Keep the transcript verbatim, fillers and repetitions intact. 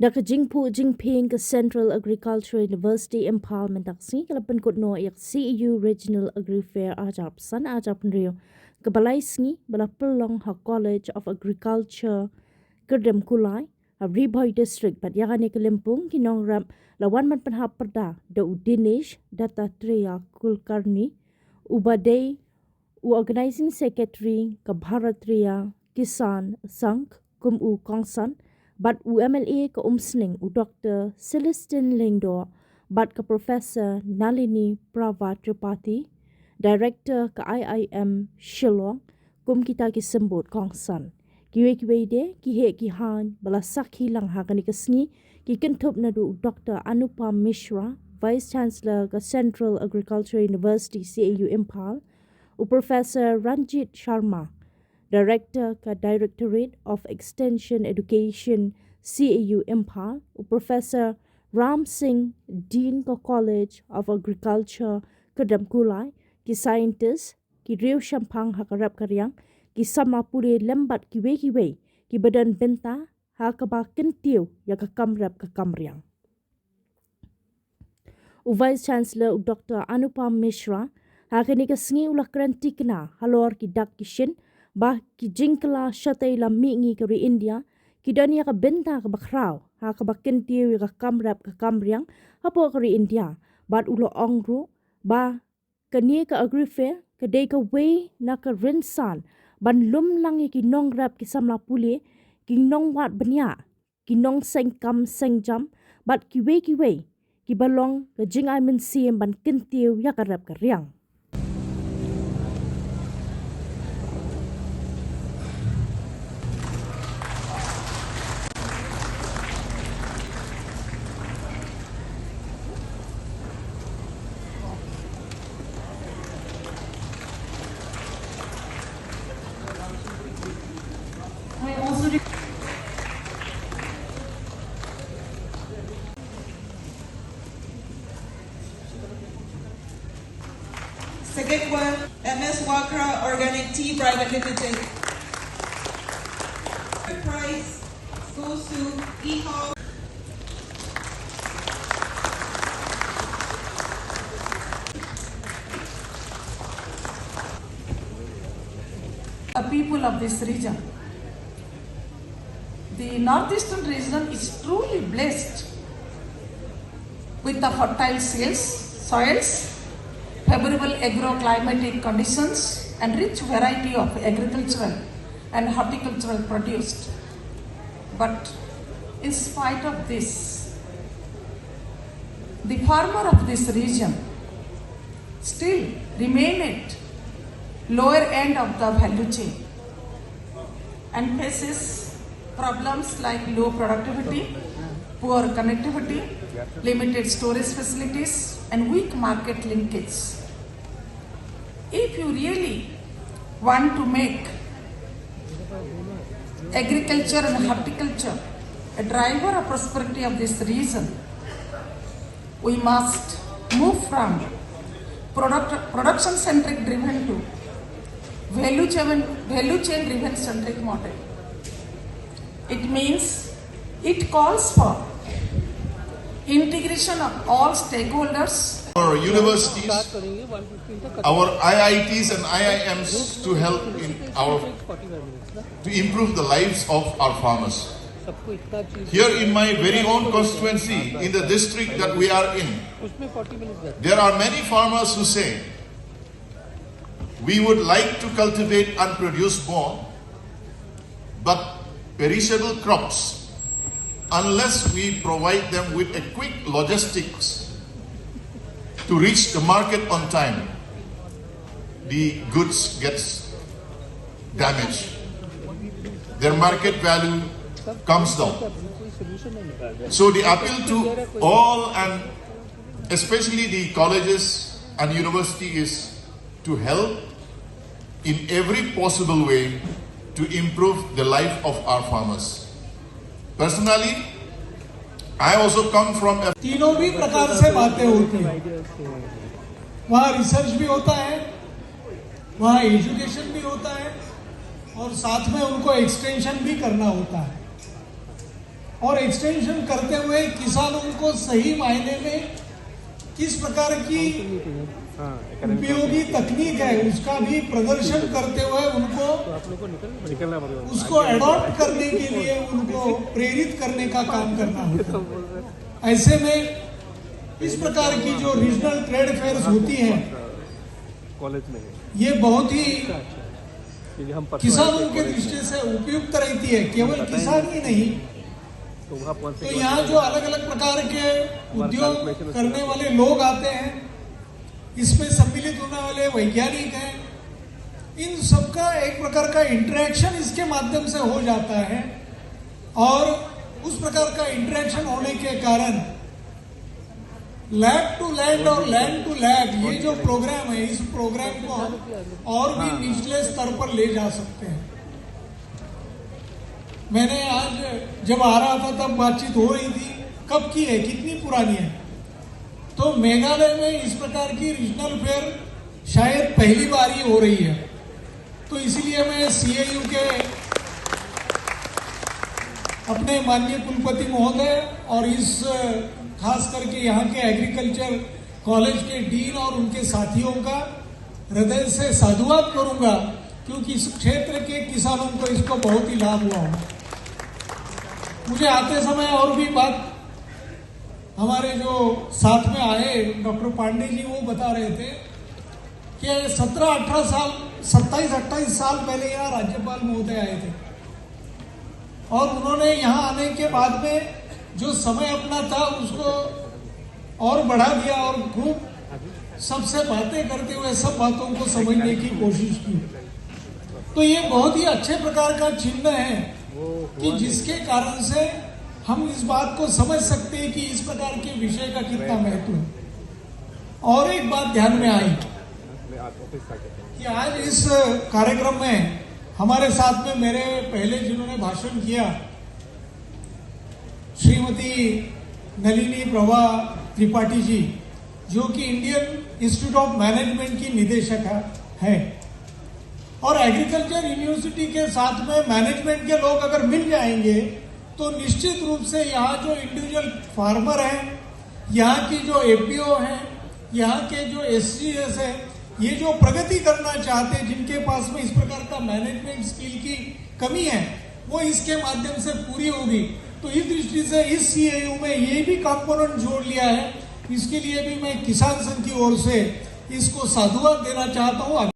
Ïa ka jingphuh jingphieng ka Central Agriculture University Imphal mynta ka sngi ka la pynkut noh ïa ka C A U Regional Agri Fair arhajar arphew san arhajar arphew hynriew, kaba lai sngi ba la pynlong ha College of Agriculture Kyrdemkulai ha Ri Bhoi District. Bad ïa kane ka lympung ki nongrep la wan ban pynhap pyrda da u Dinesh Dattatreya Kulkarni, uba dei u Organising Secretary ka Bharatiya Kisan Sangh kum u kongsan, bad u M L A ka Umsning u Doctor Celestine Lyngdoh, bad ka Professor Nalini Prava Tripathi, Director ka I I M Shillong, kum kita ki symbud kongsan. Kiwei kiwei de ki heh ki haiñ ba la sakhi lang ha kane ka sngi ki kynthup naduh u Doctor Anupam Mishra, Vice Chancellor ka Central Agriculture University C A U Imphal, u Professor Ranjit Sharma, Director ka Directorate of Extension Education C A U Imphal, u Professor Ram Singh, Dean ka College of Agriculture Kyrdemkulai, ki scientist, ki riew shemphang ha ka rep ka riang, ki samla pule lem bad kiwei kiwei kiba don bynta ha kaba kyntiew ïa ka kam rep ka kam riang. U Vice Chancellor u Doctor Anupam Mishra ha kane ka sngi u la kren thikna halor ki dak ki shin ba ki jingkylla shatei lam mihngi ka ri India ki don ïa ka bynta kaba khraw ha kaba kyntiew ïa ka kam rep ka kam riang hapoh ka ri India. Bad u la ong ruh ba kane ka Agri Fair ka dei kawei na ka rynsan ban lum lang ïa ki nongrep ki samla pule, ki nongwad bniah, ki nongseng kam seng jam, bad kiwei kiwei kiba long ka jingai mynsiem ban kyntiew ïa ka rep ka riang. I also re- Second one, M S Wakra Organic Tea Private Limited. Third prize goes to Ehal. The people of this region. The northeastern region is truly blessed with the fertile soils, soils, favorable agroclimatic conditions, and rich variety of agricultural and horticultural produce. But in spite of this, the farmer of this region still remain at lower end of the value chain and faces problems like low productivity, poor connectivity, limited storage facilities, and weak market linkage. If you really want to make agriculture and horticulture a driver of prosperity of this region, we must move from product, production centric driven to value chain, value chain driven centric model. It means it calls for integration of all stakeholders. Our universities, our I I Ts and I I Ms to help in our, to improve the lives of our farmers. Here in my very own constituency, in the district that we are in, there are many farmers who say, "We would like to cultivate and produce more, but perishable crops, unless we provide them with a quick logistics to reach the market on time, the goods gets damaged. Their market value comes down." So the appeal to all, and especially the colleges and university, is to help in every possible way to improve the life of our farmers. Personally, I also come from a तीनों भी प्रकार से बातें होती हैं। वहाँ रिसर्च भी होता है, वहाँ एजुकेशन भी होता है और साथ में उनको एक्सटेंशन भी करना होता है। और एक्सटेंशन करते हुए किसानों को सही मायने में किस प्रकार की उपयोगी तकनीक है, उसका भी प्रदर्शन करते हुए उनको, उसको अडॉप्ट करने के लिए उनको प्रेरित करने का काम करना होता है। ऐसे में इस प्रकार की जो रीजनल ट्रेड फेयर्स होती हैं, कॉलेज में है, ये बहुत ही क्योंकि हम किसानों के दृष्टि से उपयुक्त रहती है। केवल किसान ही नहीं, तो वहाँ पहुँचने तो के यहाँ बाद जो अलग अलग प्रकार के हमारा उद्योग calculation करने होता है। वाले लोग आते हैं, इसमें सम्मिलित होने वाले वैज्ञानिक हैं, इन सबका एक प्रकार का इंटरेक्शन इसके माध्यम से हो जाता है। और उस प्रकार का इंटरेक्शन होने के कारण लैब टू लैंड और लैंड टू लैब, ये जो प्रोग्राम है, इस प्रोग्राम को हम और भी निचले स्तर पर ले जा सकते हैं। मैंने आज जब आ रहा था, तब बातचीत हो रही थी, कब की है, कितनी पुरानी है। तो मेघालय में इस प्रकार की रीजनल फेयर शायद पहली बार ही हो रही है। तो इसीलिए मैं सीएयू के अपने माननीय कुलपति महोदय और इस, खास करके यहाँ के एग्रीकल्चर कॉलेज के डीन और उनके साथियों का हृदय से साधुवाद करूंगा, क्योंकि इस क्षेत्र के किसानों को इसको बहुत ही लाभ हुआ होगा। मुझे आते समय और भी बात हमारे जो साथ में आए डॉक्टर पांडे जी, वो बता रहे थे कि सत्रह अठारह साल, सत्ताईस अट्ठाईस साल पहले यहाँ राज्यपाल महोदय आए थे और उन्होंने यहाँ आने के बाद में जो समय अपना था, उसको और बढ़ा दिया और खूब सबसे बातें करते हुए सब बातों को समझने की कोशिश की। तो ये बहुत ही अच्छे प्रकार का चिन्ह है कि जिसके कारण से हम इस बात को समझ सकते हैं कि इस प्रकार के विषय का कितना महत्व है। और एक बात ध्यान में आई कि आज इस कार्यक्रम में हमारे साथ में मेरे पहले जिन्होंने भाषण किया, श्रीमती नलिनी प्रभा त्रिपाठी जी, जो कि इंडियन इंस्टीट्यूट ऑफ मैनेजमेंट की निदेशक है, और एग्रीकल्चर यूनिवर्सिटी के साथ में मैनेजमेंट के लोग अगर मिल जाएंगे, तो निश्चित रूप से यहाँ जो इंडिविजुअल फार्मर हैं, यहाँ की जो एपीओ हैं, यहाँ के जो एसजीएस हैं, ये जो प्रगति करना चाहते हैं, जिनके पास में इस प्रकार का मैनेजमेंट स्किल की कमी है, वो इसके माध्यम से पूरी होगी। तो इस दृष्टि से इस सीएयू में ये भी कंपोनेंट जोड़ लिया है। इसके लिए भी मैं किसान संघ की ओर से इसको साधुवाद देना चाहता हूँ।